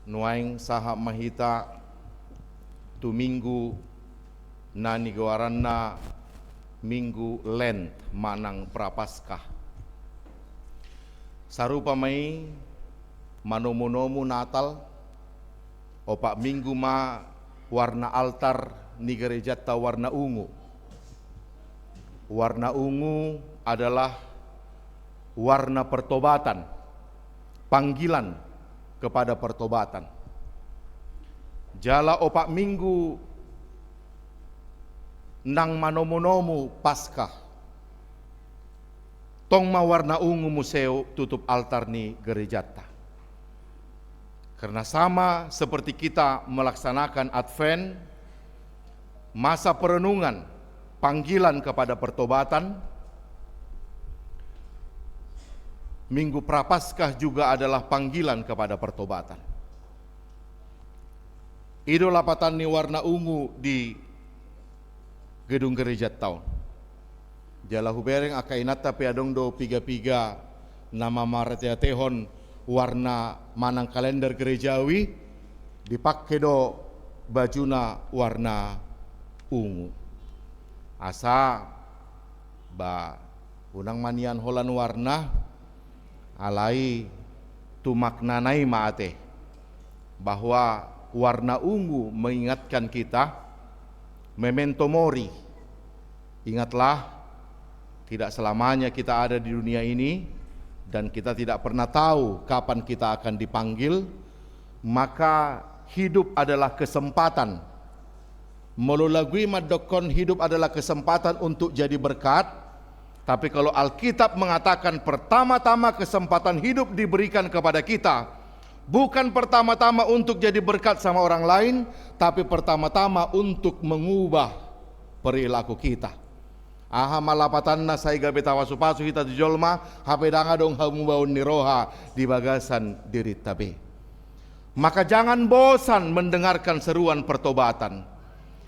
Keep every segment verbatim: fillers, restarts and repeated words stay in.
Nuaeng sahat ma hita tu minggu na nigoaranna Minggu Lent manang Prapaskah. Sarupa ma i manomunomu Natal, opat minggu ma warna altar ni gerejanta warna ungu. Warna ungu adalah warna pertobatan, panggilan kepada pertobatan. Jala opat minggu nang manomunomu Paskah, tong ma warna ungu muse tutup altar ni gerejanta. Karena sama seperti kita melaksanakan Advent, masa perenungan, panggilan kepada pertobatan, Minggu Prapaskah juga adalah panggilan kepada pertobatan. I do lapatan ni warna ungu di gedung gerejanta on. Jala hubereng angka inanta pe adong do piga-piga na mamarateatehon warna manang kalender gerejawi, dipangke do bajuna warna ungu. Asa, ba, unang ma nian holan warna, alai tu maknana i ma ate, bahwa warna ungu mengingatkan kita, memento mori. Ingatlah, tidak selamanya kita ada di dunia ini, dan kita tidak pernah tahu kapan kita akan dipanggil, maka hidup adalah kesempatan. Molo lagu i mandokkon hidup adalah kesempatan untuk jadi berkat, tapi kalau Alkitab mengatakan pertama-tama kesempatan hidup diberikan kepada kita, bukan pertama-tama untuk jadi berkat sama orang lain, tapi pertama-tama untuk mengubah perilaku kita. Aha ma lapatanna sai gabe tapasu-pasu hita tu jolma, hape ndang adong hamubaon ni roha di bagasan dirinta be. Maka jangan bosan mendengarkan seruan pertobatan.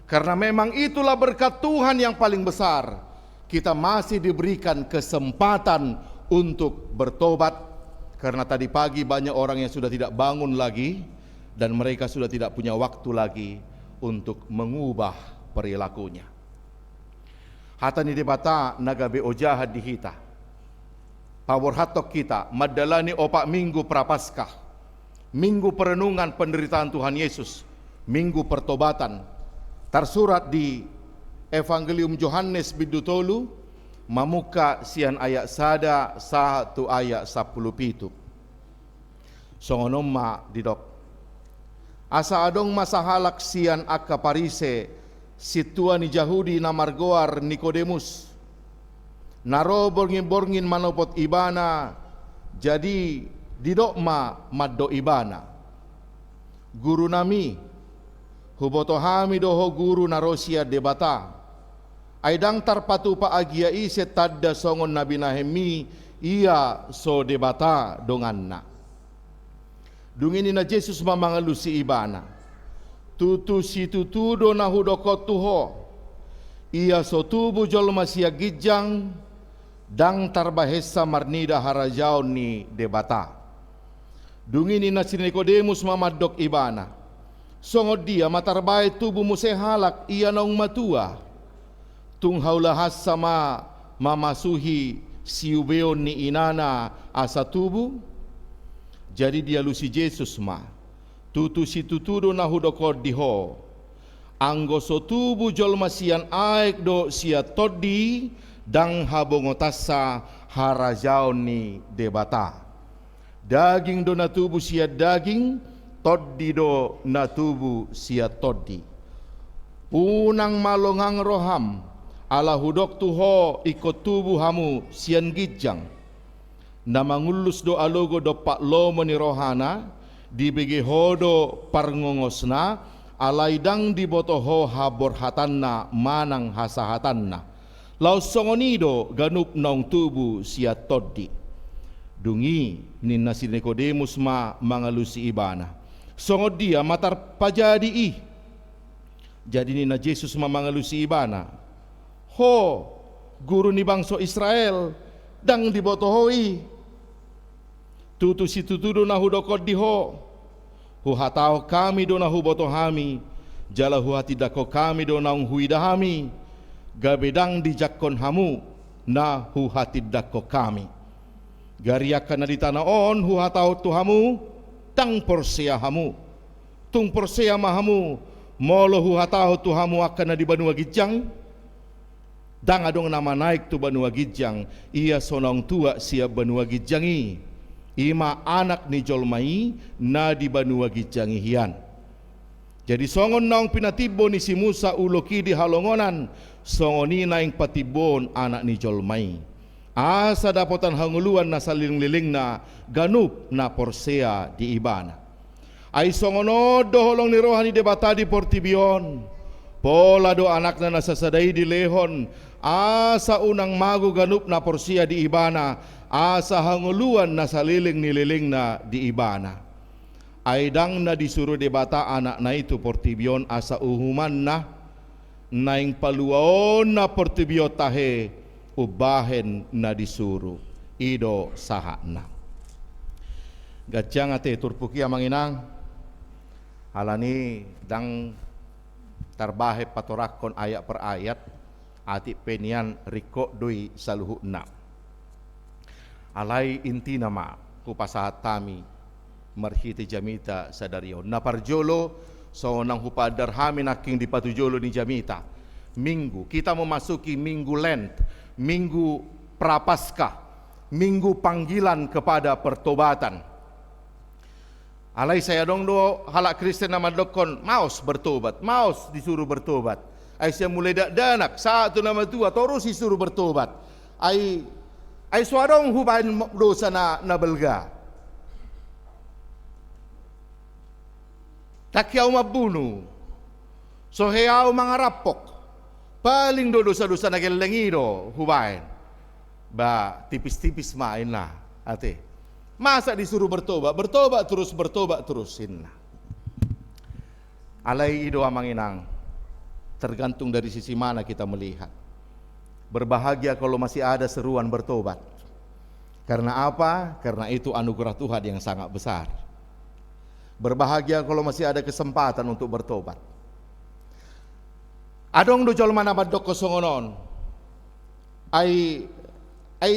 Karena memang itulah berkat Tuhan yang paling besar. Kita masih diberikan kesempatan untuk bertobat. Karena tadi pagi banyak orang yang sudah tidak bangun lagi dan mereka sudah tidak punya waktu lagi untuk mengubah perilakunya. Hata ni Debata na gabe ojahan di hita. Paborhathon hita mandalani opat minggu Prapaskah, minggu perenungan penderitaan Tuhan Yesus, minggu pertobatan. Tarsurat di Evangelium Johannes bindu tolu, mamungka sian ayat sada sahat tu ayat sampulu pitu. Songon on ma didok. Asa adong ma sahalak sian angka Parise, sintua ni Jahudi na margoar Nikodemus, na ro borngin-borngin manopot ibana, jadi didok ma mandok ibana: Gurunami, huboto hami do ho guru na ro sian Debata. Ai ndang tarpatupa agia ise tanda songon na binahenmi, ia so Debata donganna. Dung i ninna Jesus ma mangalusi ibana: Tutu situtu do na hudok on tu ho: Ia so tubu jolma sian ginjang, ndang tarbahensa marnida harajaon ni Debata. Dung i ninna si Nikodemus ma mandok ibana: Songon dia ma tarbahen tubu muse halak ia naung matua? Tung haulahansa ma mamasuhi siubeon ni inana asa tubu? Jadi dialusi Jesus ma: Tutu situtu do na hudok on di ho: Anggo so tubu jolma sian aek dohot sian tondi, ndang habongotansa harajaon ni Debata. Daging do na tubu sian daging, tondi do na tubu sian tondi. Unang ma longang roham, ala hudok tu ho ingkon tubu hamu sian ginjang. Na mangullus do alogo dompak lomo ni rohana, dibege ho do parngongosna, alai ndang diboto ho haborhatanna manang hasahatanna. Laos songon i do ganup naung tubu sian tondi. Dung i ninna si Nikodemus ma mangalusi ibana: Songon dia ma tarpajadi i? Jadi ninna Jesus ma mangalusi ibana: Ho, guru ni bangso Israel, ndang diboto ho i? Tutu situtu do na hudok on di ho: Huhatahon hami do na huboto hami, jala huhatindangkon hami do naung huida hami, gabe ndang dijangkon hamu na huhatindangkon hami. Gari angka na di tano on huhatahon tu hamu, ndang porsea hamu. Tung porsea ma hamu, molo huhatahon tu hamu angka na di banua ginjang? Ndang adong na manaek tu banua ginjang, ia so naung tuat sian banua ginjang i. I ma Anak ni jolma i na di banua ginjang i hian. Jadi songon naung pinatimbo ni si Musa ulok i di halongonan, songon i naeng patimboon Anak ni jolma i, asa dapotan hangoluan na saleleng-lelengna ganup na porsea di Ibana. Ai songon on do holong ni roha ni Debata di portibi on. Pola do Anakna na sasada i dilehon, asa unang mago ganup na porsea di Ibana, asa hangoluan na saleleng ni lelengna di Ibana. Ai ndang na disuru Debata Anakna i tu portibi on asa uhumanna, naeng paluaonna portibi on tahe umbahen na disuru. I do sahatna. Ganjang ate turpuk i, amang inang. Alani ndang tarbahen patorangkon ayat per ayat, atik pe nian ringkot do i saluhutna. Alai intina ma hupasahat hami marhite jamita sadari on. Na parjolo, songon naung hupaandar hami nangkin di patujolo ni jamita, Minggu, kita memasuki Minggu Lent, Minggu Prapaskah, Minggu panggilan kepada pertobatan. Alai sai adong do halak Kristen na mandokkon, maos bertobat, maos disuru bertobat. Ai sian mulai dakdanak sahat tu na matua torus disuru bertobat. Ai, ai so adong hubaen mo-, dosa na, na balga. Ndang hea au mambunu, so hea au mangarampok. Paling do dosa-dosa na gelleng i do hubaen. Ba tipis-tipis ma inna, ate. Masa disuru bertobat, bertobat terus, bertobat terus inna. Alai i do, amang inang, tergantung dari sisi mana kita melihat. Berbahagia kalau masih ada seruan bertobat. Karena apa? Karena itu anugerah Tuhan yang sangat besar. Berbahagia kalau masih ada kesempatan untuk bertobat. Adong do jolma na mandokkon songon on. Ai, ai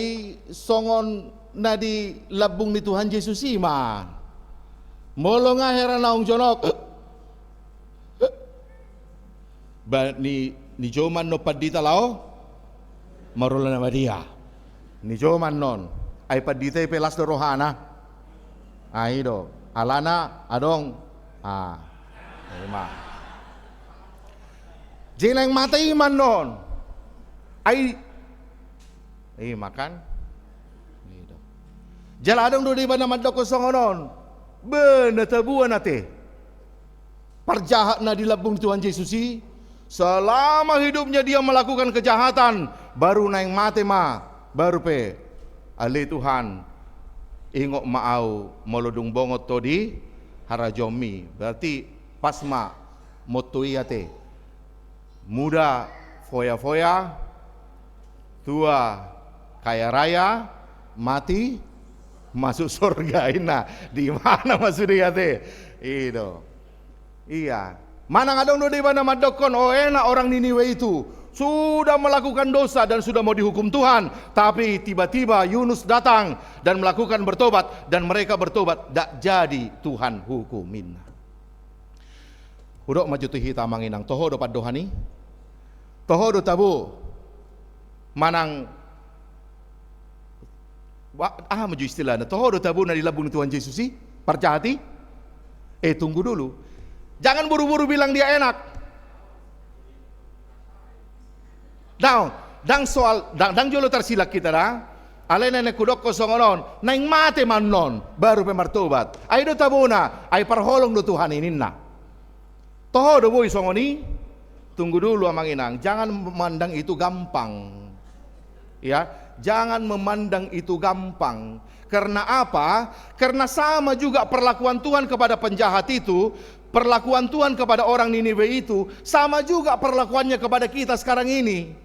songon na di lambung ni Tuhan Jesus i ma. Molo nga hera naung jonok, ba ni, nijou ma annon pandita laho marula na badia. Nijou ma annon. Ai pandita i pe las do rohana. Ai do. Alana adong. Ah. Ima. Jadi naeng mate i ma annon. Ai, ima kan. I do. Jala adong do deba na mandokkon songon on. Be na taboan ate. Parjahat na di lambung Tuhan Jesus i, selama hidupnya dia melakukan kejahatan, baru naeng mate ma, baru pe, ale Tuhan, ingot ma au molo dung bongot Ho di harajaonMi. Berarti pas ma motto i ate. Muda foya-foya, tua kaya raya, mati masuk sorga, inna. Di mana ma sude i ate? I do. Iya. Manang adong do deba na mandokkon, oh, enak orang Niniwe itu. Sudah melakukan dosa dan sudah mau dihukum Tuhan. Tapi tiba-tiba Yunus datang dan melakukan bertobat. Dan mereka bertobat. Dak jadi Tuhan hukum, inna. Hudok ma jo tu hita, amang inang, toho do pandohan i? Toho do tabo? Manang, wa-, aha ma jo istilahna? Toho do tabo na di lambung ni Tuhan Jesus i? Parjahat i? Eh, tunggu dulu. Jangan buru-buru bilang dia enak. Ndang, ndang soal, ndang, ndang jolo tarsilang hita da. Alai na naeng hudokkon songon on, naeng mate ma annon, baru pe martobat. Ai do tabona, ai parholong do Tuhan i, ninna. Toho do boi songon i? Tunggu dulu, amang inang, jangan memandang itu gampang. Ya, jangan memandang itu gampang. Karena apa? Karena sama juga perlakuan Tuhan kepada penjahat itu, perlakuan Tuhan kepada orang Niniwe itu, sama juga perlakuannya kepada kita sekarang ini.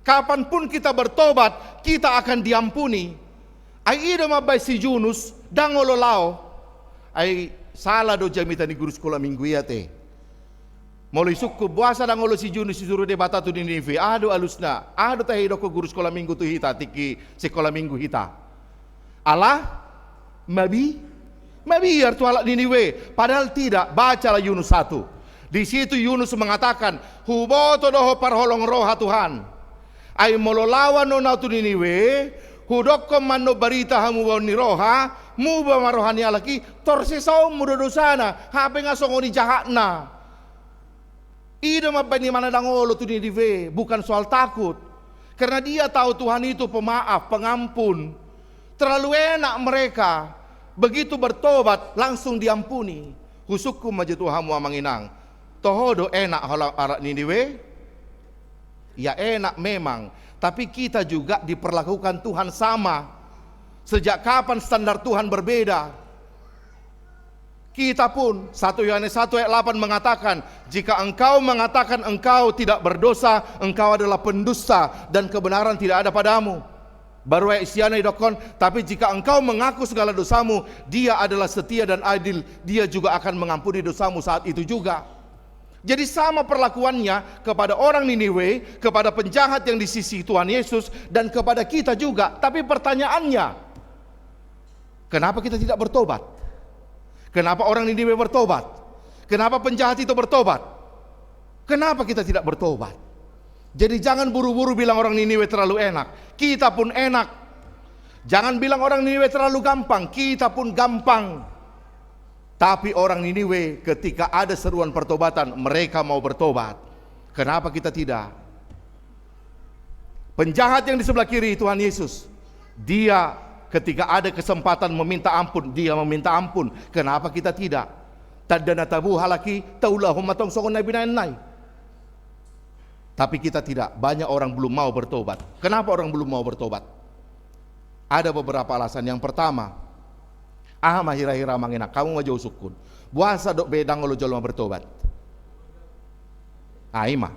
Kapanpun kita bertobat, kita akan diampuni. Ai i do mambaen si Yunus, ndang olo laho. Ai Sala do jamita ni guru sikola minggu i ate. Molo isungkun, boasa ndang olo si Yunus isuru Debata tu Niniwe? Aha do alusna? Aha do tahe idokkon guru sikola minggu tu hita tingki sikola minggu hita? Ala mabi-, mabiar tu halak Niniwe. Padahal tidak. Bacalah Yunus satu. Di situ Yunus mengatakan, "Huboto do ho parholong roha, Tuhan. Ai molo laho annon ahu tu Niniwe, hudokkon ma annon barita hamubaon ni roha, muba ma roha ni halak i, torsesaonmu do dosana, hape nga songon i jahatna." I do mambahen imana ndang olo tu Niniwe, bukan soal takut. Karena dia tahu Tuhan itu pemaaf, pengampun. Terlalu enak mereka, begitu bertobat, langsung diampuni. Husungkun ma jo tu hamu amang inang. Toho do enak halak Niniwe? Ya, enak memang, tapi kita juga diperlakukan Tuhan sama. Sejak kapan standar Tuhan berbeda? Kita pun, satu Yohanes satu ayat delapan mengatakan, "Jika engkau mengatakan engkau tidak berdosa, engkau adalah pendusta dan kebenaran tidak ada padamu." Baru ayat sian na idokkon, "Tapi jika engkau mengaku segala dosamu, Dia adalah setia dan adil, Dia juga akan mengampuni dosamu saat itu juga." Jadi sama perlakuannya kepada orang Niniwe, kepada penjahat yang di sisi Tuhan Yesus, dan kepada kita juga. Tapi pertanyaannya, kenapa kita tidak bertobat? Kenapa orang Niniwe bertobat? Kenapa penjahat itu bertobat? Kenapa kita tidak bertobat? Jadi jangan buru-buru bilang orang Niniwe terlalu enak. Kita pun enak. Jangan bilang orang Niniwe terlalu gampang. Kita pun gampang. Tapi orang Niniwe ketika ada seruan pertobatan, mereka mau bertobat. Kenapa kita tidak? Penjahat yang di sebelah kiri Tuhan Yesus, dia ketika ada kesempatan meminta ampun, dia meminta ampun. Kenapa kita tidak? Tanda na tabo halak i, taulahon ma tong songon na binahen nai. Tapi kita tidak, banyak orang belum mau bertobat. Kenapa orang belum mau bertobat? Ada beberapa alasan. Yang pertama, aha ma hira-hira amang inang, hamu ma jo husungkun. Boasa do be ndang olo jolma bertobat? Ah, i ma.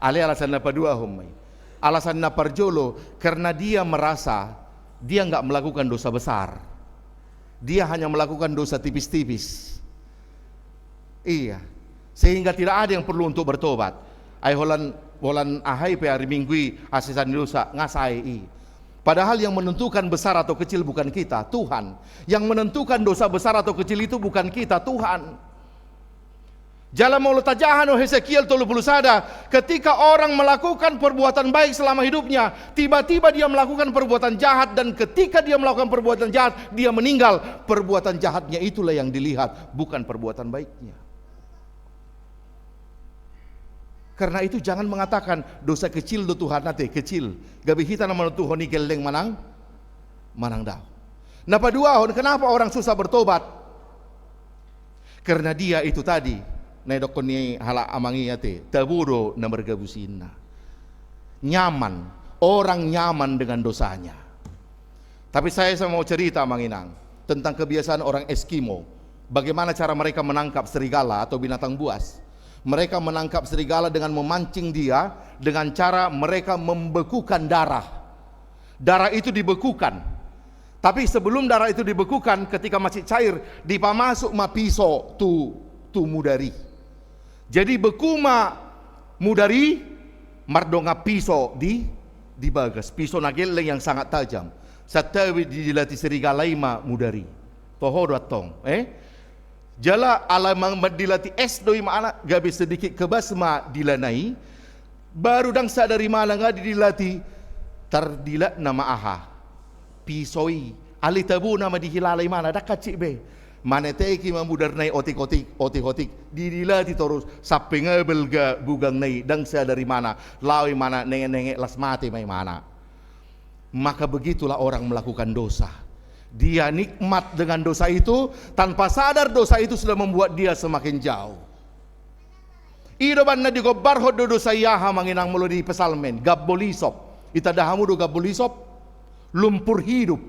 Alai alasan na paduahon ma i. Alasan na parjolo, karena dia merasa dia nggak melakukan dosa besar. Dia hanya melakukan dosa tipis-tipis. Iya. Sehingga tidak ada yang perlu untuk bertobat. Ai holan, holan aha i pe ari Minggu i, hasesaan ni dosa, nga sae i. Padahal yang menentukan besar atau kecil bukan kita, Tuhan. Yang menentukan dosa besar atau kecil itu bukan kita, Tuhan. Jala molo tajaha do Hesekiel tolu pulu sada, ketika orang melakukan perbuatan baik selama hidupnya, tiba-tiba dia melakukan perbuatan jahat, dan ketika dia melakukan perbuatan jahat, dia meninggal. Perbuatan jahatnya itulah yang dilihat, bukan perbuatan baiknya. Karena itu jangan mengatakan, "Dosa kecil do Tuhan ate, kecil." Gabe hita na manontuhon i gelleng manang, manang daong. Na paduahon, kenapa orang susah bertobat? Karena dia itu tadi, na idokkon ni halak amang i ate, tabo do na margabusi inna. Nyaman, orang nyaman dengan dosanya. Tapi saya, saya mau cerita, amang inang, tentang kebiasaan orang Eskimo. Bagaimana cara mereka menangkap serigala atau binatang buas? Mereka menangkap serigala dengan memancing dia dengan cara mereka membekukan darah. Darah itu dibekukan. Tapi sebelum darah itu dibekukan, ketika masih cair, dipamasuk ma piso tu, tu mudar i. Jadi beku ma mudar i, mardongan piso di, di bagas. Piso na gelleng yang sangat tajam. Santabi didilati serigala i ma mudar i. Toho do antong, eh? Jala ala mang-, mandilati es do imana, gabe sedikit kebas ma dilana i. Baru ndang sadar imana nga didilati, tardilatna ma aha? Piso i. Alai tabo nama dihilala imana, ndang hansit be. Maneteki ma mudarna i otik-otik, otik-otik. Didilati torus, sampe nga balga bugangna i, ndang sadar imana. Laho imana nengek-nengek, las mate ma imana. Maka begitulah orang melakukan dosa. Dia nikmat dengan dosa itu, tanpa sadar dosa itu sudah membuat dia semakin jauh. I do umbahen na digombarhon do dosa i aha, amang inang, molo di Psalmen, gambol isop. Itanda hamu do gambol isop? Lumpur hidup.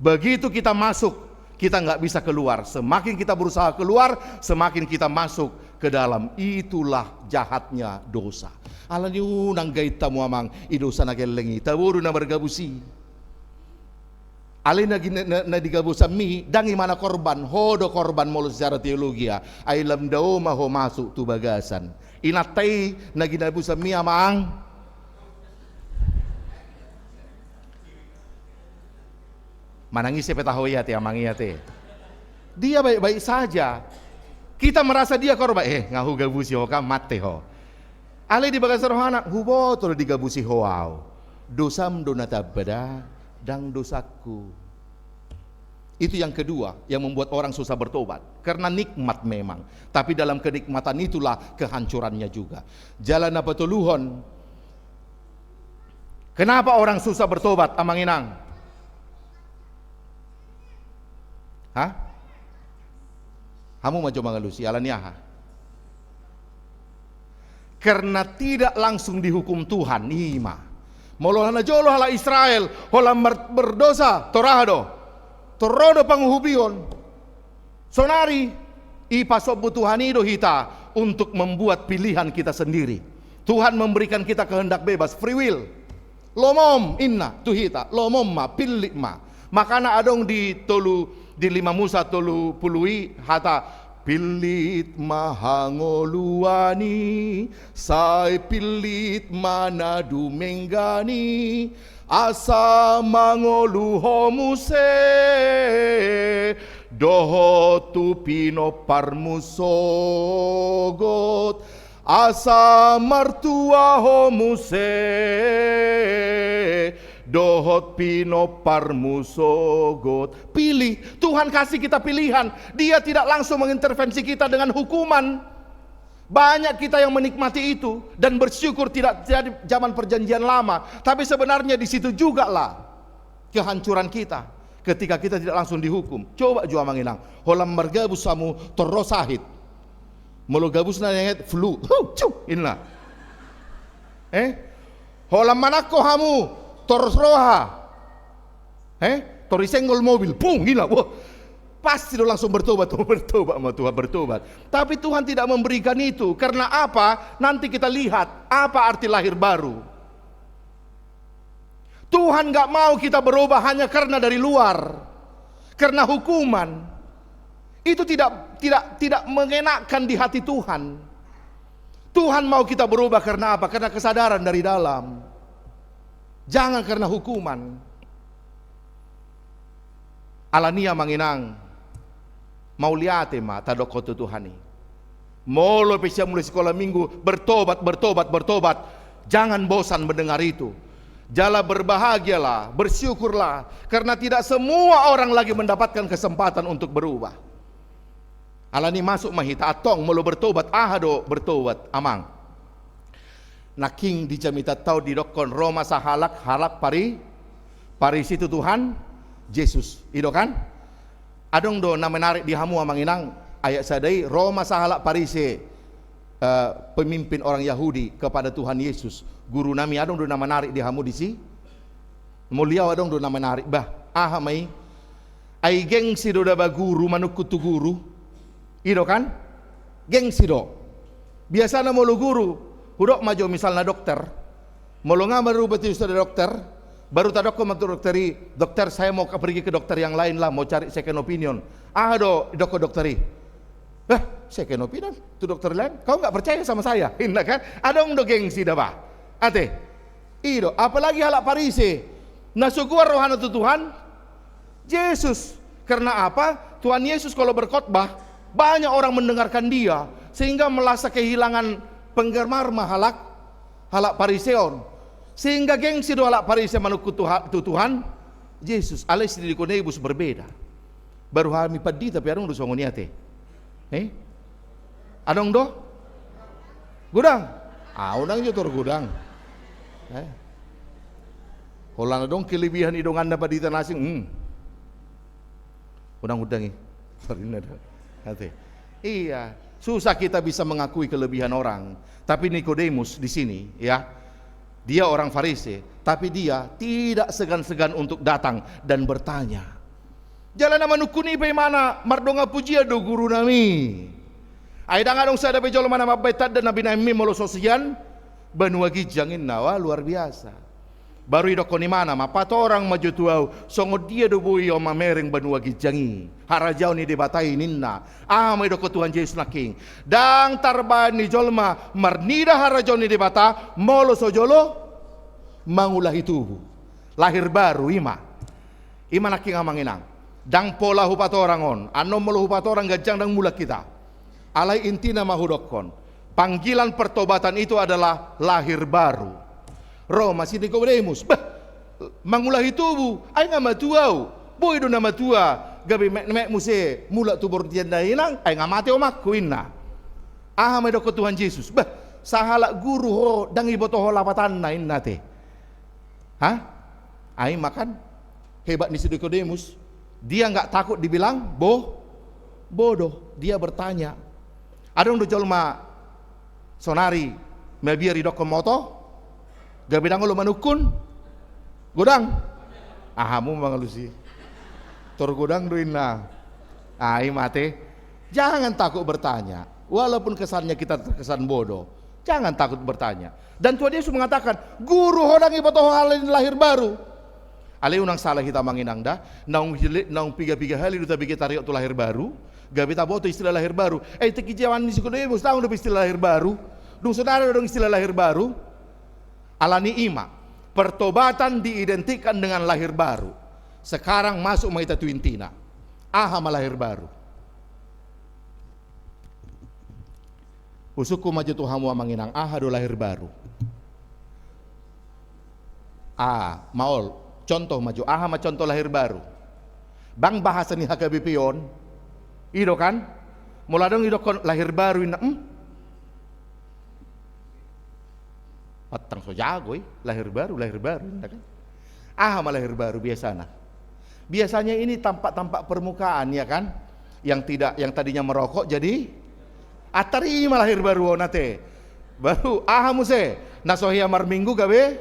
Begitu kita masuk, kita nggak bisa keluar. Semakin kita berusaha keluar, semakin kita masuk ke dalam. Itulah jahatnya dosa. Alani i unang gait hamu, amang, i dosa na gelleng i. Tabo do na margabus i. Alai na, na, na digabusanmi, ndang imana korban, ho do korban molo secara teologia. Ai lam dao ma ho masuk tu bagasan. Inanta i na ginabusanmi amang. Manang ise pe taho i ate amang i ate. Dia baik-baik saja. Kita merasa dia korban, eh nga hugabusi ho kan mate ho. Alai di bagasan rohana, huboto do digabusi ho au. Dosam do na tamba da, ndang dosangku. Itu yang kedua yang membuat orang susah bertobat. Karena nikmat memang. Tapi dalam kenikmatan itulah kehancurannya juga. Jala na patoluhon. Kenapa orang susah bertobat, amang inang? Hah? Hamu ma jo mangalusi, alani aha? Karena tidak langsung dihukum Tuhan, ima. Molo na jolo halak Israel, holan ber-, berdosa, tor aha do? Tor ro do panguhupion. Sonari, ipasombu Tuhan i do hita untuk membuat pilihan kita sendiri. Tuhan memberikan kita kehendak bebas, free will. Lomom, inna, tu hita, lomom ma, pillit ma. Makana adong di tolu, di lima Musa tolu pulu i, hata, pillit ma hangoluan i, sai pillit ma na dumenggan i, asa mangolu ho muse, dohot tu pinomparmu sogot, asa martua ho muse, dohot pinomparmu sogot. Pilih, Tuhan kasih kita pilihan. Dia tidak langsung mengintervensi kita dengan hukuman. Banyak kita yang menikmati itu dan bersyukur tidak jadi zaman perjanjian lama. Tapi sebenarnya di situ jugalah kehancuran kita ketika kita tidak langsung dihukum. Coba jo amang inang, holan margabus hamu tor ro sahit. Molo gabus na nenget flu, hu, cu, inna. Eh? Holan manangko hamu tor roha. Eh? Tor isenggol mobil, pung, inna. Wah. Pasti do langsung bertobat, oh, bertobat ma Tuhan, bertobat. Tapi Tuhan tidak memberikan itu. Karena apa? Nanti kita lihat apa arti lahir baru. Tuhan nggak mau kita berubah hanya karena dari luar, karena hukuman. Itu tidak, tidak, tidak mengenakan di hati Tuhan. Tuhan mau kita berubah karena apa? Karena kesadaran dari dalam. Jangan karena hukuman. Alani i amang inang, mauliate ma tadokkon tu Tuhan i. Molo pe sian mulai sikola minggu, bertobat, bertobat, bertobat. Jangan bosan mendengar itu. Jala berbahagialah, bersyukurlah, karena tidak semua orang lagi mendapatkan kesempatan untuk berubah. Alani i masuk ma hita, antong molo bertobat, aha do bertobat, amang? Nangkin di jamitanta on didokkon ro ma sahalak, halak Pari-, Parisi tu Tuhan Jesus. I do kan? Adong do na menarik di hamu amang inang, ayat sada i, ro ma sahalak Parisi, eh, pemimpin orang Yahudi kepada Tuhan Yesus. Guru nami, adong do na menarik di hamu disi? Molo au adong do na menarik, bah, aha ma i? Ai gengsi do daba guru manungkun tu guru. I do kan? Gengsi do. Biasana molo guru, hudok ma jo misalna dokter. Molo nga marubati sude dokter, baru tadokkon ma tu dokter i, "Dokter, saya mau pergi ke dokter yang lain lah, mau cari second opinion." Aha do didokkon dokter i? "Eh, second opinion? Tu dokter lain? Kau nggak percaya sama saya?" Inna kan? Adong do gengsi daba. Ate. I do, apalagi halak Parisi. Na so goar rohana tu Tuhan Jesus. Karena apa? Tuhan Yesus kalau berkhotbah, banyak orang mendengarkan dia, sehingga merasa kehilangan penggemar ma halak, halak Parisi on. Sehingga gengsi do halak Parisi manungkun Tuha-, tu Tuhan Jesus. Alai si Nikodemus berbeda. Baru hami pandita pe adong do songon i ate. Eh? Adong do? Godang? Ah, unang jo tor godang. Eh? Holan adong kelebihan i donganna pandita na asing, hmm. Unang undang i. Sorry, nada. Ate. Iya, susah kita bisa mengakui kelebihan orang. Tapi Nikodemus di sini, ya, dia orang Farisi, tapi dia tidak segan-segan untuk datang dan bertanya. Jala na manungkun i pe imana, mardongan pujian do guru nami. Ai ndang adong sada pe jolma na mambahen tanda na binahenmi molo so sian banua ginjang inna, wah, luar biasa. Baru idokkon imana ma, patorang ma jo tu ahu, songon dia do boi ahu mamereng banua ginjang i, harajaon ni Debata i ninna. Aha ma idokkon Tuhan Jesus nangkin? Ndang tarbaen ni jolma marnida harajaon ni Debata molo so jolo mangulahi tubu. Lahir baru i ma. I ma nangkin amang inang. Ndang pola hupatorang on, annon molo hupatorang ganjang ndang mulak hita. Alai intina ma hudokkon, panggilan pertobatan itu adalah lahir baru. Ro ma si Nikodemus, bah, mangulahi tubu, ai nga matua ahu, boi do na matua, gabe metmet muse mulak tu bortian na inang, ai nga mate omakku inna. Aha ma idokkon Tuhan Jesus, bah, sahalak guru ho, ndang iboto ho lapatanna inna te. Hah? Ai ma kan hebat ni si Nikodemus, dia nggak takut dibilang bo-, bodoh, dia bertanya. Adong do jolma sonari mabiar idokkon ma oto, gabe ndang olo manungkun, godang. Aha hamu mangalusi? Tor godang do inna. Ai mate. Jangan takut bertanya. Walaupun kesannya kita terkesan bodoh, jangan takut bertanya. Dan Tuhan Yesus mengatakan, guru ho ndang iboto ho hal lahir baru. Alai unang sala hita amang inang da, naung hile-, naung piga-piga hali do tabege tariok tu lahir baru, gabe taboto istilah lahir baru. Eh, tingki jaman ni si Nikodemus, ndang adong dope istilah lahir baru. Dung sonari adong istilah lahir baru. Alani i ma, pertobatan diidentikan dengan lahir baru. Sekarang masuk ma hita tu intina. Aha ma lahir baru? Husungkun ma jo tu hamu amang inang, aha do lahir baru? Ah, maol, contoh ma jo, aha ma contoh lahir baru? Bang bahasa ni H K B P on, i do kan? Molo adong idokkon lahir baru inna, hmm? Pantang so jago i, lahir baru, lahir baru inna kan? Aha ma lahir baru biasana? Biasanya ini tampak-tampak permukaan, ya kan? Yang tidak, yang tadinya merokok jadi, ah, tarima lahir baru on ate. Baru aha muse, na so hea marminggu gabe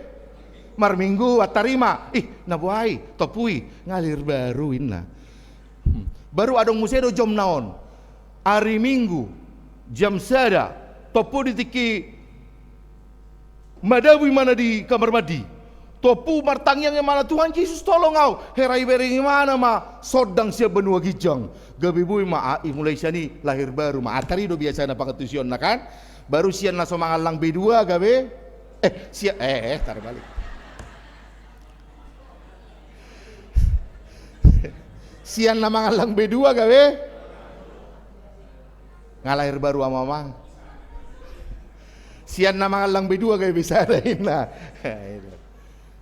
marminggu, ah, tarima. Ih, na boha i, tompu i, nga lahir baru inna. Hmm. Baru adong muse do jomna on. Ari Minggu, jam sada, tompu di tingki madabu imana di kamar mandi. Tompu martangiang imana, Tuhan Jesus, tolong ahu. Hera ibereng imana ma sondang sian banua ginjang. Gabe boi ma, ah, i mulai sian i lahir baru ma. Atari do biasana pangantusionna kan. Baru sian na so mangallang B dua gabe, eh, sian, eh, eh, tarbalik. Sian na mangallang B dua gabe, nga lahir baru amang-amang. Sian na mangallang B dua gabe B sada inna.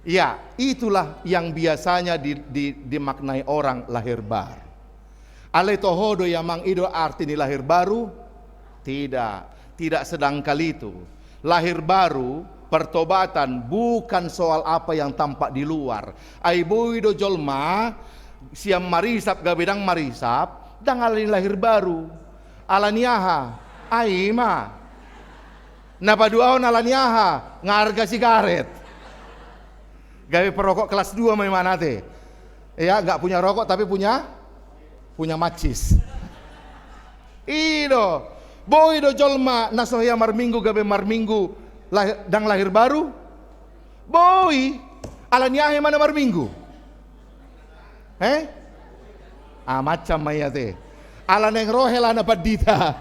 Iya, itulah yang biasanya di, di, dimaknai orang lahir baru. Alai toho do i amang, i do arti ni lahir baru? Tidak, tidak sedangkal itu. Lahir baru, pertobatan, bukan soal apa yang tampak di luar. Ai boi do jolma sian marisap gabe ndang marisap, ndang alani lahir baru. Alani aha? Ai i ma. Na paduahon alani aha? Nga arga sigaret. Gabe perokok kelas dua ma imana ate. Ya, nggak punya rokok tapi punya, punya macis. I do. Boi do jolma na so hea marminggu gabe marminggu lahi-, ndang lahir baru? Boi. Alani aha imana marminggu? Eh? Ah, macam ma i ate. Ala naeng ro helana pandita.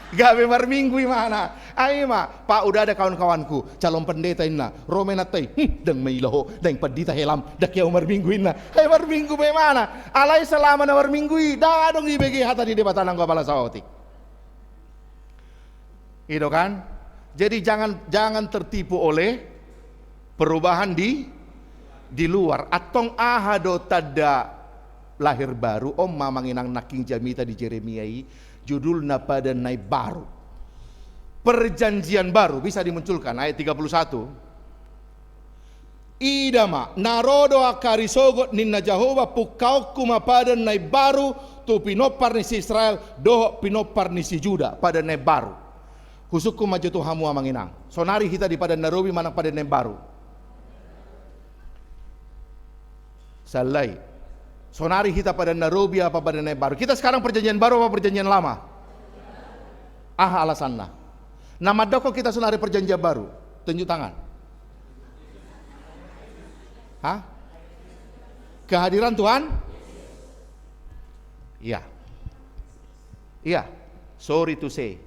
Gabe marminggu imana. Ai ma, Pak, udah ada kawan-kawanku, calon pendeta inna. Ro ma inanta i. Hmm, ndang maila ho, naeng pandita helam. Ndang hea ho marminggu inna. Ai marminggu ma imana. Alai selama na marminggu i, ndang adong dibege hata ni Debata nanggo apala saotik. I do kan? Jadi jangan, jangan tertipu oleh perubahan di, di luar. Antong aha do tanda lahir baru? On ma amang inang nangkin jamita di Jeremia i, judulna Padan na Imbaru. Perjanjian Baru, bisa dimunculkan, ayat tiga puluh satu. Ida ma, na ro do angka ari sogot ninna Jahowa, pungkaonku ma padan na imbaru tu pinompar ni si Israel dohot pinompar ni si Juda, padan na imbaru. Husungkun ma jo tu hamu amang inang. Sonari hita di padan na robi manang padan na imbaru? Sallai. Sonari hita padan na robi apa padan na imbaru? Kita sekarang perjanjian baru apa perjanjian lama? Aha alasanna? Na mandokkon hita sonari perjanjian baru, tunjuk tangan. Hah? Kehadiran Tuhan? Iya. Iya. Sorry to say.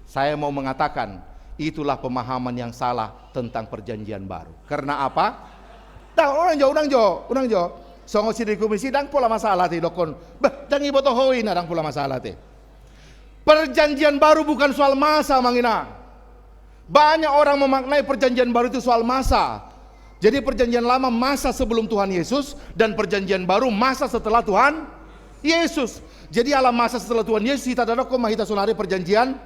Saya mau mengatakan, itulah pemahaman yang salah tentang perjanjian baru. Karena apa? Dah, unang jo, unang jo, unang jo. Songon si di komisi, ndang pola masalah te didokkon. Bah, ndang diboto ho i, na ndang pola masalah te. Perjanjian baru bukan soal masa, Amang Inang. Banyak orang memaknai perjanjian baru itu soal masa. Jadi perjanjian lama masa sebelum Tuhan Yesus dan perjanjian baru masa setelah Tuhan Yesus. Jadi ala masa setelah Tuhan Yesus hita dohonon ma hita sonari perjanjian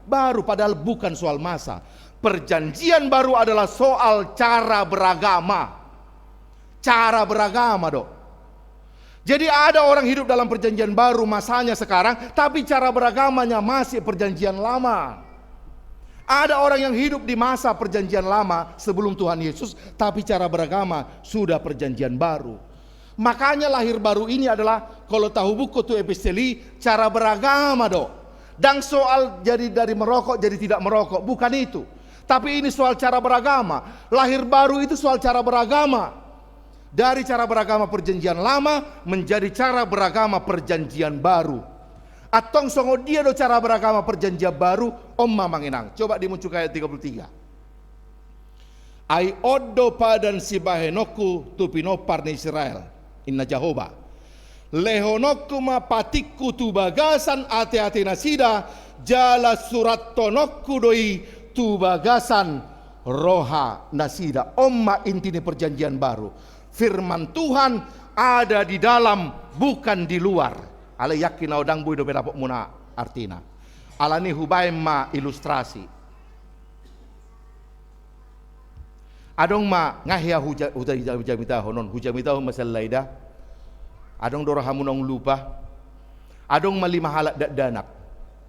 baru, padahal bukan soal masa. Perjanjian baru adalah soal cara beragama. Cara beragama do. Jadi ada orang hidup dalam perjanjian baru masanya sekarang, tapi cara beragamanya masih perjanjian lama. Ada orang yang hidup di masa perjanjian lama sebelum Tuhan Yesus, tapi cara beragama sudah perjanjian baru. Makanya lahir baru ini adalah, kalau tahubukkon tu epistel i, cara beragama do. Ndang soal jadi dari merokok jadi tidak merokok, bukan itu. Tapi ini soal cara beragama. Lahir baru itu soal cara beragama. Dari cara beragama perjanjian lama menjadi cara beragama perjanjian baru. Antong songon dia do cara beragama perjanjian baru? On ma, Amang Inang. Coba dimuncul ayat tiga puluh tiga. Ai on do padan sibahenonku tu pinompar ni Israel, inna Jahowa. Lehononku ma patikku tu bagasan ateate nasida, jala surathononku do i tu bagasan roha nasida. On ma inti ni perjanjian baru. Firman Tuhan ada di dalam, bukan di luar. Alai yakin au ndang boi dope dapotmuna artina. Alani hubaen ma ilustrasi. Adong ma, nga hea huja-, huja-, hujamitahon on, hujamitahon ma sian lai da. Adong do rohamu naung lupa. Adong ma lima halak dakdanak.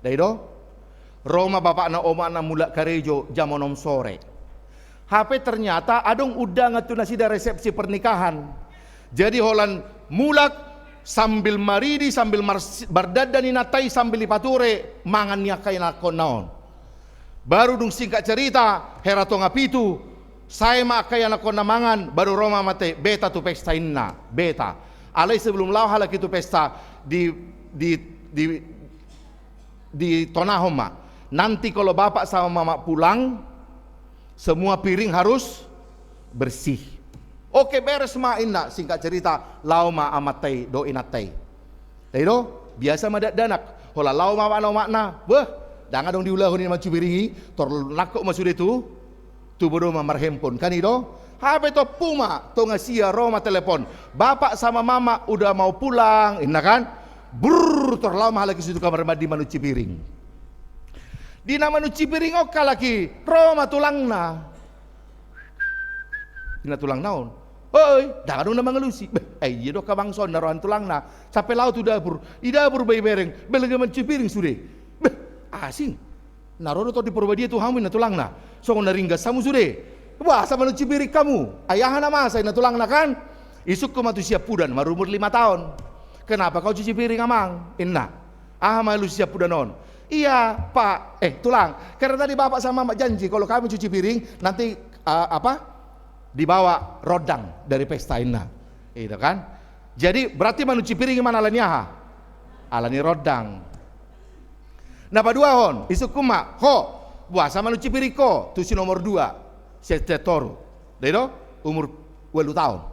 Da i do? Ro ma bapakna omakna mulak karejo jam onom sore. Hape ternyata adong undangan tu nasida resepsi pernikahan. Jadi holan mulak sambil maridi, sambil mars-, mardandan inanta i, sambil dipature mangan ni angka ianakkonna on. Baru dung singkat cerita, hera tonga pitu, sae ma angka ianakkonna mangan, baru ro ma amanta i, beta tu pesta inna, beta. Alai sebelum laho halak i tu pesta, di, di, di, ditonahon ma. Nanti kalau bapak sama mama pulang, semua piring harus bersih. Oke, beres ma inna, singkat cerita, laho ma amanta i dohot inanta i. Da i do, biasa ma dakdanak. Holan laho ma bapakna omakna, beh, ndang adong diulahon i na mancuci piring i, tor nangkok ma sude tu, tu bodo ma marhandphone, kan i do? Hape tompu ma, tonga sia ro ma telepon. Bapak sama mama udah mau pulang, inna kan? Brrr, tor laho ma halak i sude tu kamar mandi mancuci piring. Di na mancuci piring on halak i, ro ma tulangna. Inna tulangna on. Oi, ndang adong na mangalusi. Beh, ai ia do angka bangso on na roha ni tulangna. Sampe laho tu dapur. I dapur be ibereng. Belenge mancuci piring sude. Beh, asing. Na ro do Tondi Porbadia tu hamu, inna tulangna. Songon na ringgas hamu sude. Boasa mancuci piring hamu? Ai aha na masa, inna tulangna kan? Isungkun ma tu siampudan, marumur lima taon. Kenapa kau cuci piring, Amang? Inna. Aha ma alusi siampudan on? Iya, Pak. Eh, Tulang. Karena tadi Bapak sama Mama janji, kalau kami cuci piring, nanti, eh, apa? Dibawa rondang dari pesta, inna. Itu kan? Jadi, berarti mancuci piring i ma alani aha? Alani rondang. Na paduahon, isungkun ma, ho, boasa mancuci piring ho, tu si nomor dua, si Toru. Da i do, umur ualu taon.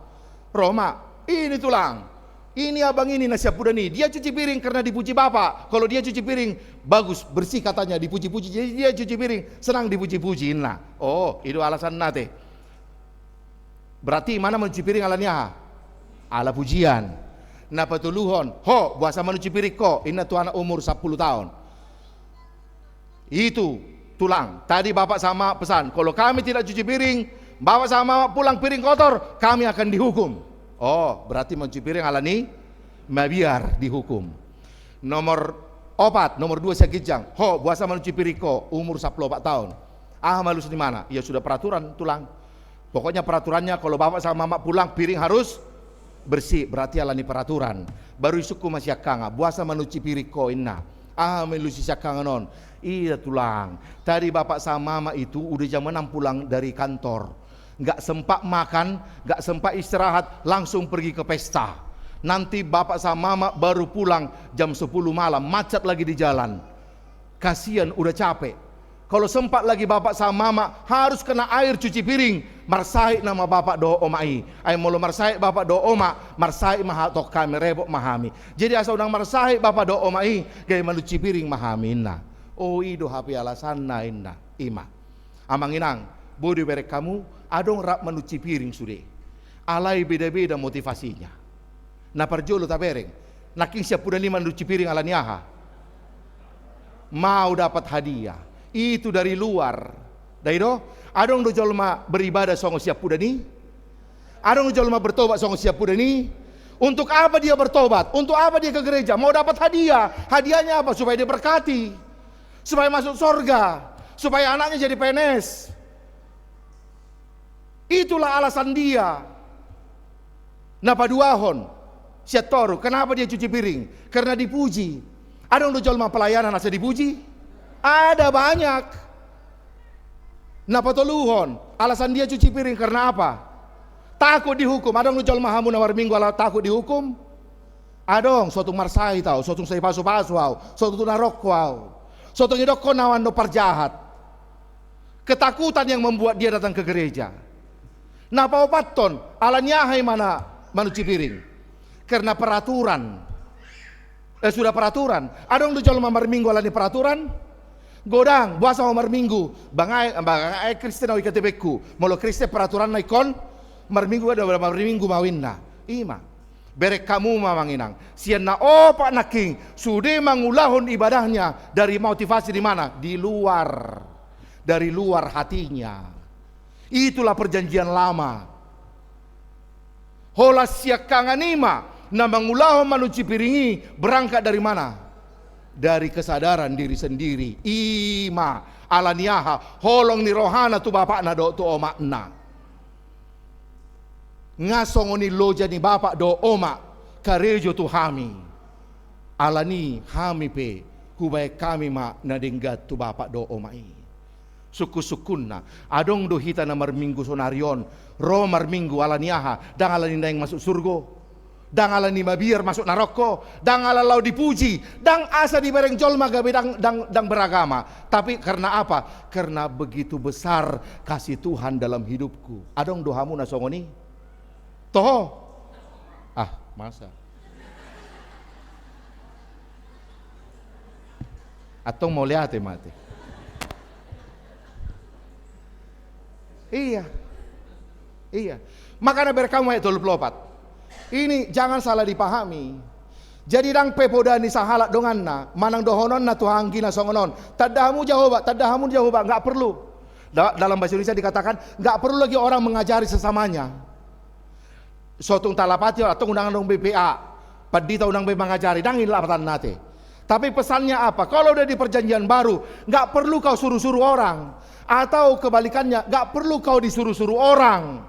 Ro ma, ini Tulang, ini abang ini na siampudan i, dia cuci piring karena dipuji Bapak. Kalau dia cuci piring, bagus, bersih katanya, dipuji-puji. Jadi dia cuci piring, senang dipuji-puji, inna. Oh, i do alasanna ate. Berarti imana mancuci piring alani aha? Ala pujian. Na patoluhon, ho, boasa mancuci piring ho, inna tu anak umur sampulu taon. Itu, Tulang, tadi Bapak sama Mama pesan, kalau kami tidak cuci piring, Bapak sama Mama pulang piring kotor, kami akan dihukum. Oh, berarti mancuci piring alani mabiar dihukum. Nomor opat, nomor dua sian ginjang. Ho, boasa mancuci piring ho, umur sampulu opat taon. Aha ma alus ni imana? Ya sudah peraturan, Tulang. Pokoknya peraturannya kalau Bapak sama Mama pulang, piring harus bersih, berarti alani peraturan. Baru isungkun ma siangkangan, boasa mancuci piring ho, inna. Aha ma alusi siangkangan on? Iya, Tulang. Tadi Bapak sama Mama itu udah jam enam pulang dari kantor. Nggak sempat makan, nggak sempat istirahat, langsung pergi ke pesta. Nanti bapak sama mama baru pulang jam sepuluh malam, macet lagi di jalan. Kasian, udah capek. Kalau sempat lagi bapak sama mama harus kena air cuci piring, marsahit nama bapak dohot omak i. Ai molo marsahit bapak dohot omak, marsahit ma hatop hami, repot ma hami. Jadi asa unang marsahit bapak dohot omak i, gabe manuci piring ma hami, inna. O, i do hape alasanna, inna. I ma. Amang inang, boi do ibereng hamu, adong rap manuci piring sude. Alai beda-beda motivasinya. Na parjolo tabereng, nangkin siampudan i manuci piring ala ni aha? Mau dapat hadiah. Itu dari luar. Dai do? Adong do jolma beribadah songon siampudan i? Adong do jolma bertobat songon siampudan i? Untuk apa dia bertobat? Untuk apa dia ke gereja? Mau dapat hadiah. Hadiahnya apa? Supaya diberkati. Supaya masuk sorga. Supaya anaknya jadi P N S. Itulah alasan dia. Na paduahon, sian toru, kenapa dia cuci piring? Karena dipuji. Adong do jolma pelayanan asa dipuji? Ada, banyak. Na patoluhon, alasan dia cuci piring karena apa? Takut dihukum. Adong do jolma hamu na marminggu ala takut dihukum? Adong, so tung marsahit au, so tung sai pasu-pasu au, so tung tu narokko au, so tung idokkon au annon parjahat. Ketakutan yang membuat dia datang ke gereja. Na paopathon, ala ni aha i ma na manuci piring? Karena peraturan. Eh, sudah peraturan. Adong do jolma marminggu ala ni peraturan? Godang, boasa ho marminggu? Bang aek, bang aek Kristen au, i K T P-ku. Molo Kristen peraturanna ingkon marminggu, ada marminggu ma au, inna. I ma. Bereng hamu ma, amang inang. Sian na opat nangkin, sude mangulahon ibadahnya dari motivasi di mana? Di luar. Dari luar hatinya. Itulah perjanjian lama. Holan siangkangan i ma na mangulahon manuci piring i berangkat dari mana? Dari kesadaran diri sendiri. I ma, ala ni aha? Holong ni rohana tu bapakna dohot tu omakna. Nga songon i loja ni bapak dohot omak karejo tu hami. Ala ni hami pe hubaen hami ma na denggan tu bapak dohot omak i. Sungkun-sungkunna, adong do hita na marminggu sonari on, ro marminggu ala ni aha? Ndang ala ni naeng masuk surgo, ndang ala ni mabiar masuk narokko, ndang ala laho dipuji, ndang asa dibereng jolma gabe ndang, ndang, ndang beragama. Tapi karena apa? Karena begitu besar kasih Tuhan dalam hidupku. Adong do hamu na songon i? Toho? Ah, masa? Antong mauliate ma ate. Iya. Iya. Makana bereng hamu ayat tolu pulu opat. Ini jangan salah dipahami. Jadi ndang pe poda ni sahalak donganna, manang dohononna tu anggi na songon on. Tanda hamu Jahowa, tanda hamu Jahowa, nggak perlu. Da-, dalam bahasa Indonesia dikatakan, nggak perlu lagi orang mengajari sesamanya. So tung talapati, antong unang adong be P A, pandita unang be mangajari, ndang i lapatanna ate. Tapi pesannya apa? Kalau udah di perjanjian baru, nggak perlu kau suruh-suruh orang. Atau kebalikannya, nggak perlu kau disuruh-suruh orang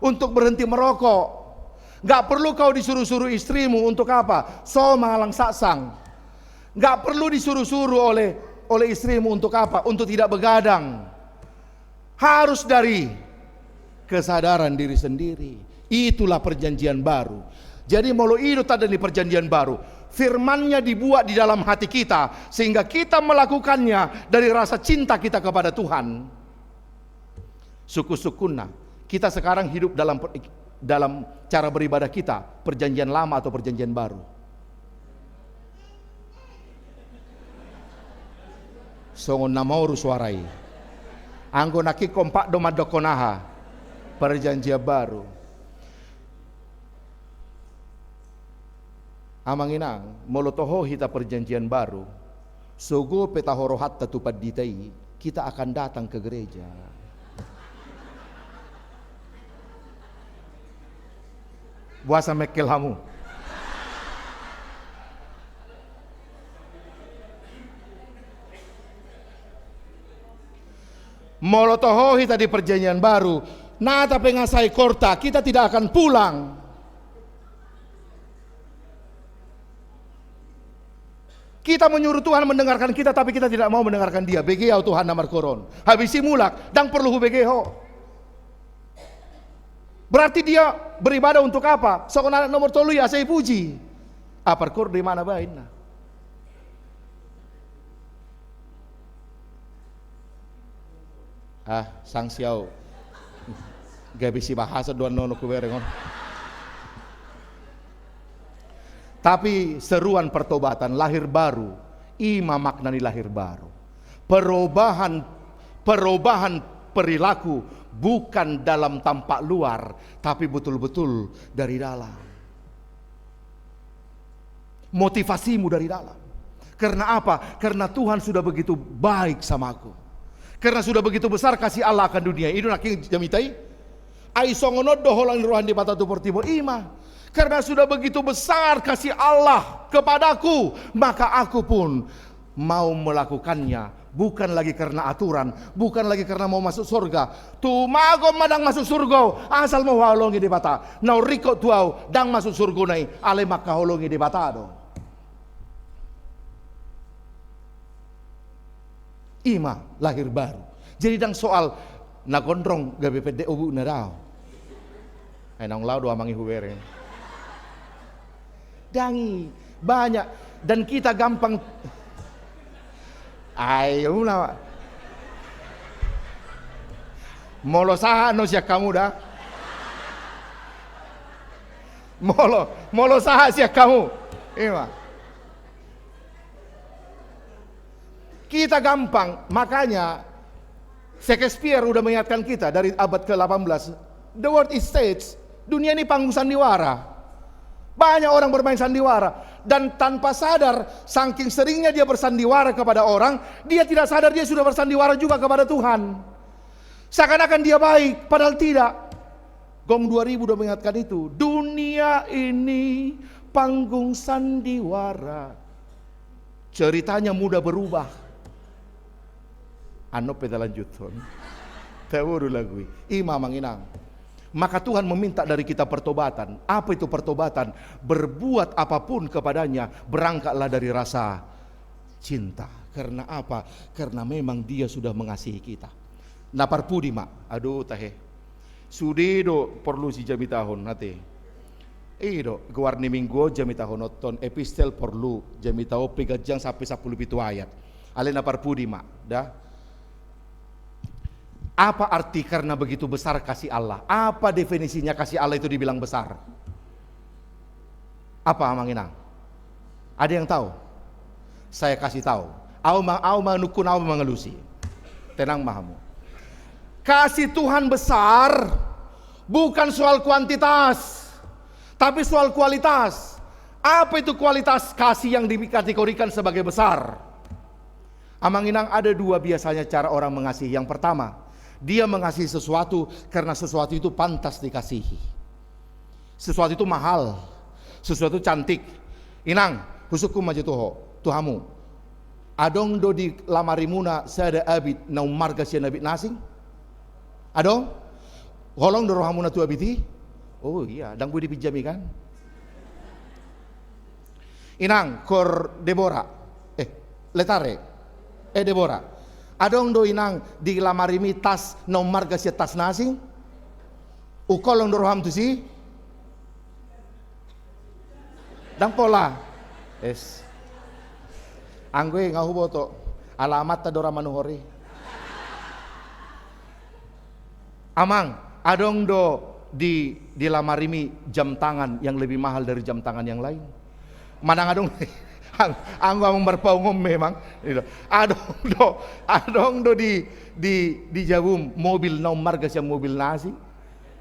untuk berhenti merokok. Nggak perlu kau disuruh-suruh istrimu untuk apa? So mangalang saksang. Nggak perlu disuruh-suruh oleh, oleh istrimu untuk apa? Untuk tidak begadang. Harus dari kesadaran diri sendiri. Itulah perjanjian baru. Jadi molo i do tanda ni perjanjian baru, firman-Nya dibuat di dalam hati kita, sehingga kita melakukannya dari rasa cinta kita kepada Tuhan. Sungkun-sungkunna, kita sekarang hidup dalam per-, dalam cara beribadah kita, perjanjian lama atau perjanjian baru? Songon na maoru suara i. Anggo nangkin kompak do mandokkon aha? Perjanjian baru. Amang inang, molo toho hita perjanjian baru, sogo pe taho rohanta tu pandita i, kita akan datang ke gereja. Boasa mengkel hamu? Molo toho hita di perjanjian baru, nata pe nga sai korta, kita tidak akan pulang. Kita menyuruh Tuhan mendengarkan kita, tapi kita tidak mau mendengarkan Dia. Bege au Tuhan na markoron. Habis i mulak, ndang porlu hubege ho. Berarti dia beribadah untuk apa? Songon anak nomor tolu i asa dipuji. Apar kor do imana baen na. Ah, sanksi au. Gabe sibahason do annon hubereng on. Tapi seruan pertobatan, lahir baru, i ma makna ni lahir baru. Perubahan, perubahan perilaku bukan dalam tampak luar, tapi betul-betul dari dalam. Motivasimu dari dalam. Karena apa? Karena Tuhan sudah begitu baik sama aku. Karena sudah begitu besar kasih Allah akan dunia. I do nangkin jamita i. Ai songon on do holang ni roha ni Debata tu portibi on, i ma. Karena sudah begitu besar kasih Allah kepadaku, maka aku pun mau melakukannya. Bukan lagi karena aturan, bukan lagi karena mau masuk surga. Tumagon ma ndang masuk surga, asal ma huhaholongi Debata. Na ringkot tu ahu, ndang masuk surgona i, alai mangkaholongi Debata do. I ma lahir baru. Jadi ndang soal na gondrong gabe pendek obukna, daong. Ai naung laho do amang i hubereng. Ndang i, banyak. Dan kita gampang. Ai, ula. Molo sahat no sian hamu da. Molo, molo sahat sian hamu. I ma. Kita gampang, makanya Shakespeare udah mengingatkan kita dari abad ke delapan belas. The world is stage, dunia ini panggung sandiwara. Banyak orang bermain sandiwara. Dan tanpa sadar, saking seringnya dia bersandiwara kepada orang, dia tidak sadar dia sudah bersandiwara juga kepada Tuhan. Seakan-akan dia baik, padahal tidak. Gong dua ribu udah mengingatkan itu. Dunia ini panggung sandiwara. Ceritanya mudah berubah. Annon pe talanjuthon. Taboru lagu i. I ma amang inang. Maka Tuhan meminta dari kita pertobatan. Apa itu pertobatan? Berbuat apapun kepadanya, berangkatlah dari rasa cinta. Karena apa? Karena memang Dia sudah mengasihi kita. Na parpudi ma, aduh tahe. Sude do porlu sijamitahon, ate. I do, goar ni minggu on jamitahonon epistel porlu, jamita on pe ganjang sampe sampulu pitu ayat. Alai na parpudi ma, da. Apa arti karena begitu besar kasih Allah? Apa definisinya kasih Allah itu dibilang besar? Apa, amang inang? Ada yang tahu? Saya kasih tahu. Au ma, au manungkun, au mangalusi. Tenang ma hamu. Kasih Tuhan besar bukan soal kuantitas, tapi soal kualitas. Apa itu kualitas kasih yang dikategorikan sebagai besar? Amang inang, ada dua biasanya cara orang mengasihi. Yang pertama, dia mengasihi sesuatu karena sesuatu itu pantas dikasihi. Sesuatu itu mahal, sesuatu cantik. Inang, husungkun ma jo tu ho, tu hamu. Adong do di lamarimuna sada abit na ummarga sian abit na asing? Adong? Holong do rohamuna tu abit i? Oh iya, ndang boi dipinjami kan? Inang, kor Debora. Eh, Letare. Eh, Debora. Adong do inang di lamarimi tas na ummarga sian tas na asing? Huholong do roham tusi? Ndang pola. Es. Anggo i nga huboto. Ala amanta do ra manuhor i. Amang, adong do di, di lamarimi jam tangan yang lebih mahal dari jam tangan yang lain? Manang adong, ang-, anggo amang marpaung on memang, gitu. Adong do, adong do di, di, di jabum mobil na ummarga sian mobil na asing?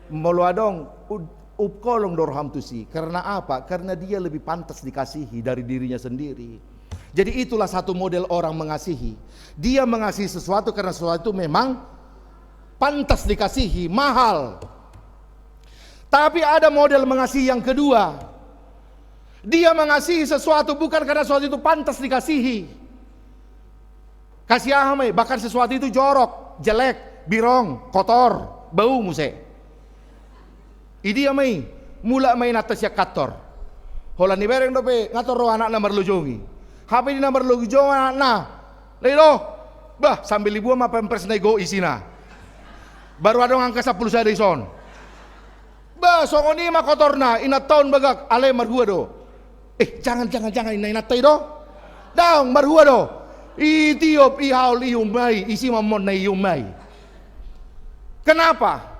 Molo adong, hu-, huholong do roham tusi. Karena apa? Karena dia lebih pantas dikasihi dari dirinya sendiri. Jadi itulah satu model orang mengasihi. Dia mengasihi sesuatu karena sesuatu itu memang pantas dikasihi, mahal. Tapi ada model mengasihi yang kedua. Dia mengasihi sesuatu bukan karena sesuatu itu pantas dikasihi. Kasih aha ma i, bahkan sesuatu itu jorok, jelek, birong, kotor, bau muse. Idia ma i, mulak ma inanta sian kantor. Holan dibereng dope, nga torop anakna marlojongi. Hape di na marlojongi anakna. Lai do. Bah, sambil dibuat ma pampers na i, gok isina. Baru adong angka sampulu sada dison. Bah, songon i ma kotorna, inanta on bagak, alai marhua do. Eh, jangan, jangan, jangan, inna inanta i do. Daong, marhua do. Itiop, ihaol, iumai, isi ma monna iumai. Kenapa?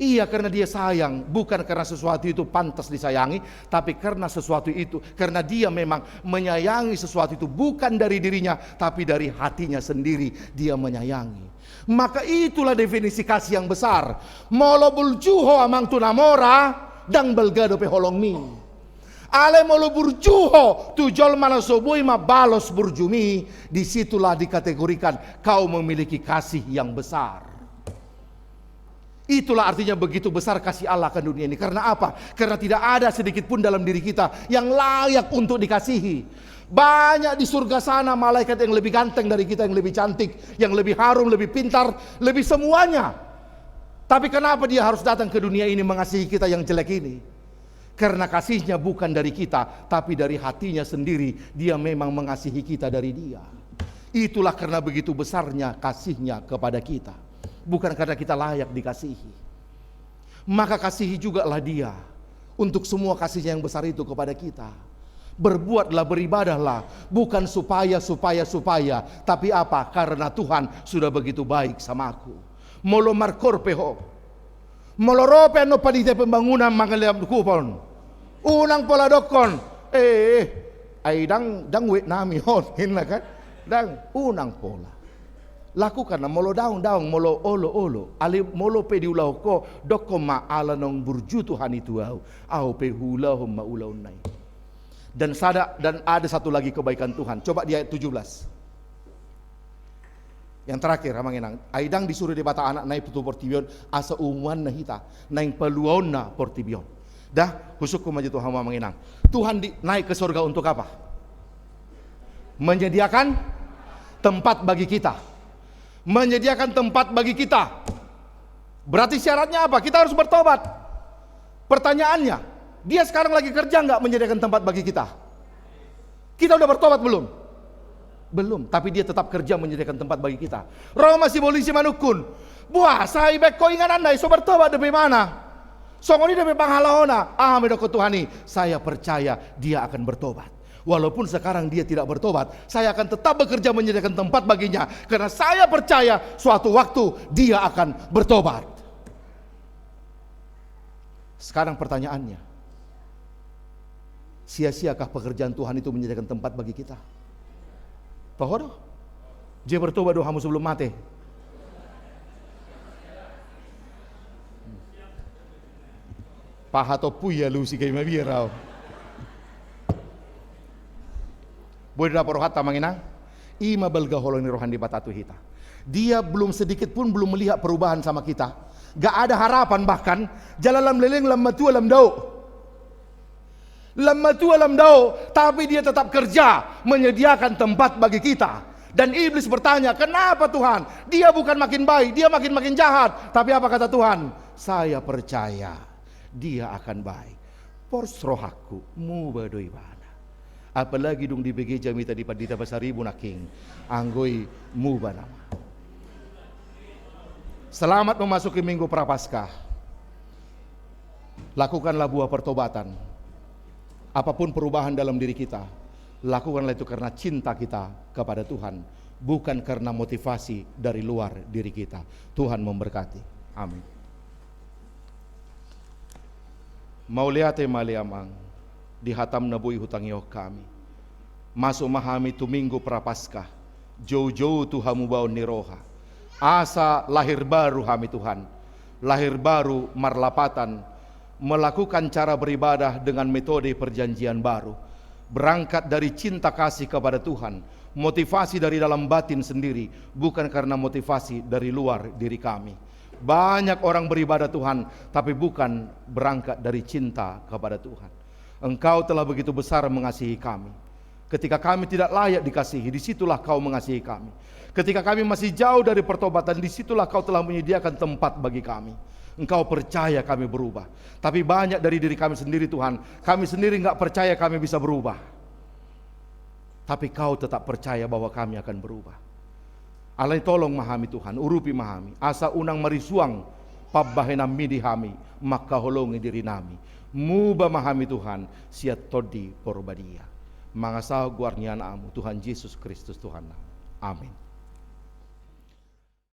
Iya, karena dia sayang, bukan karena sesuatu itu pantas disayangi, tapi karena sesuatu itu, karena dia memang menyayangi sesuatu itu bukan dari dirinya, tapi dari hatinya sendiri dia menyayangi. Maka itulah definisi kasih yang besar. Molo burju ho amang tu na mora, ndang balga dope holongmi. Alai molo burju ho tu jolma na so boi mambalos burjumi, disitulah dikategorikan kau memiliki kasih yang besar. Itulah artinya begitu besar kasih Allah akan dunia ini. Karena apa? Karena tidak ada sedikit pun dalam diri kita yang layak untuk dikasihi. Banyak di surga sana malaikat yang lebih ganteng dari kita, yang lebih cantik, yang lebih harum, lebih pintar, lebih semuanya. Tapi kenapa dia harus datang ke dunia ini mengasihi kita yang jelek ini? Karena kasihnya bukan dari kita, tapi dari hatinya sendiri. Dia memang mengasihi kita dari dia. Itulah karena begitu besarnya kasihnya kepada kita. Bukan karena kita layak dikasihi. Maka kasihi jugalah dia untuk semua kasihnya yang besar itu kepada kita. Berbuatlah, beribadahlah, bukan supaya, supaya, supaya, tapi apa? Karena Tuhan sudah begitu baik sama aku. Molo markoor pe ho, molo ro pe annon panitia pembangunan mangalean kupon, unang pola dokkon, eh, eh, ai ndang, ndang wet nami on, inna kan? Ndang, unang pola. Lakukan na, molo daong, daong, molo olo, olo. Alai molo pe diulahon ho, dokkon ma ala naung burju Tuhan i tu ahu, ahu pe huulahon ma ulaonna i. Dan sada, dan ada satu lagi kebaikan Tuhan. Coba di ayat tujuh belas. Yang terakhir, amang inang. Ai ndang disuru Debata Anakna i tu portibi on asa umumuanna hita, naeng paluaonna portibi on. Dah, husungkun ma jo tu hamu amang inang. Tuhan di, naik ke sorga untuk apa? Menyediakan tempat bagi kita. Menyediakan tempat bagi kita. Berarti syaratnya apa? Kita harus bertobat. Pertanyaannya, dia sekarang lagi kerja nggak menyediakan tempat bagi kita? Kita udah bertobat belum? Belum, tapi dia tetap kerja menyediakan tempat bagi kita. Ro ma si polisi manungkun, boasa ibaen ho ingananna i so bertobat dope ibana? Songon i dope pangalahona. Aha ma didokkon Tuhan i? Saya percaya dia akan bertobat. Walaupun sekarang dia tidak bertobat, saya akan tetap bekerja menyediakan tempat baginya, karena saya percaya suatu waktu dia akan bertobat. Sekarang pertanyaannya, sia-siakah pekerjaan Tuhan itu menyediakan tempat bagi kita? Toho do? Jei bertobat do hamu sebelum mate? Paha tompu i alusi, kai mabiar au. Boi do dapot rohanta amang inang? I ma balga holong ni roha ni Debata tu hita. Dia belum sedikit pun belum melihat perubahan sama kita. Gak ada harapan bahkan. Jala lam leleng, lam matua, lam dao. Lam matua, lam dao, tapi dia tetap kerja menyediakan tempat bagi kita. Dan iblis bertanya, kenapa Tuhan? Dia bukan makin baik, dia makin-makin jahat. Tapi apa kata Tuhan? Saya percaya dia akan baik. Pos rohangku, muba do ibana. Apalagi dung dibege jamita di Pandita Pasaribu nangkin, anggo i muba nama. Selamat memasuki Minggu Prapaskah. Lakukanlah buah pertobatan. Apapun perubahan dalam diri kita, lakukanlah itu karena cinta kita kepada Tuhan, bukan karena motivasi dari luar diri kita. Tuhan memberkati. Amin. Mauliate ma ale Amang, di hatam na boi hutangihon hami. Masuk ma hami tu Minggu Prapaskah, joujou tu hamubaon ni roha. Asa lahir baru hami Tuhan, lahir baru marlapatan, melakukan cara beribadah dengan metode perjanjian baru. Berangkat dari cinta kasih kepada Tuhan, motivasi dari dalam batin sendiri, bukan karena motivasi dari luar diri kami. Banyak orang beribadah Tuhan, tapi bukan berangkat dari cinta kepada Tuhan. Engkau telah begitu besar mengasihi kami. Ketika kami tidak layak dikasihi, di situlah Kau mengasihi kami. Ketika kami masih jauh dari pertobatan, di situlah Kau telah menyediakan tempat bagi kami. Engkau percaya kami berubah. Tapi banyak dari diri kami sendiri, Tuhan, kami sendiri nggak percaya kami bisa berubah. Tapi Kau tetap percaya bahwa kami akan berubah. Alai tolong ma hami, Tuhan, urupi ma hami, asa unang marisuang pambahenanMi di hami, mangkaholongi dirinami. Muba ma hami Tuhan, sian Tondi Porbadia. Mangasahon goar ni AnakMu, Tuhan Jesus Kristus Tuhannami. Amen.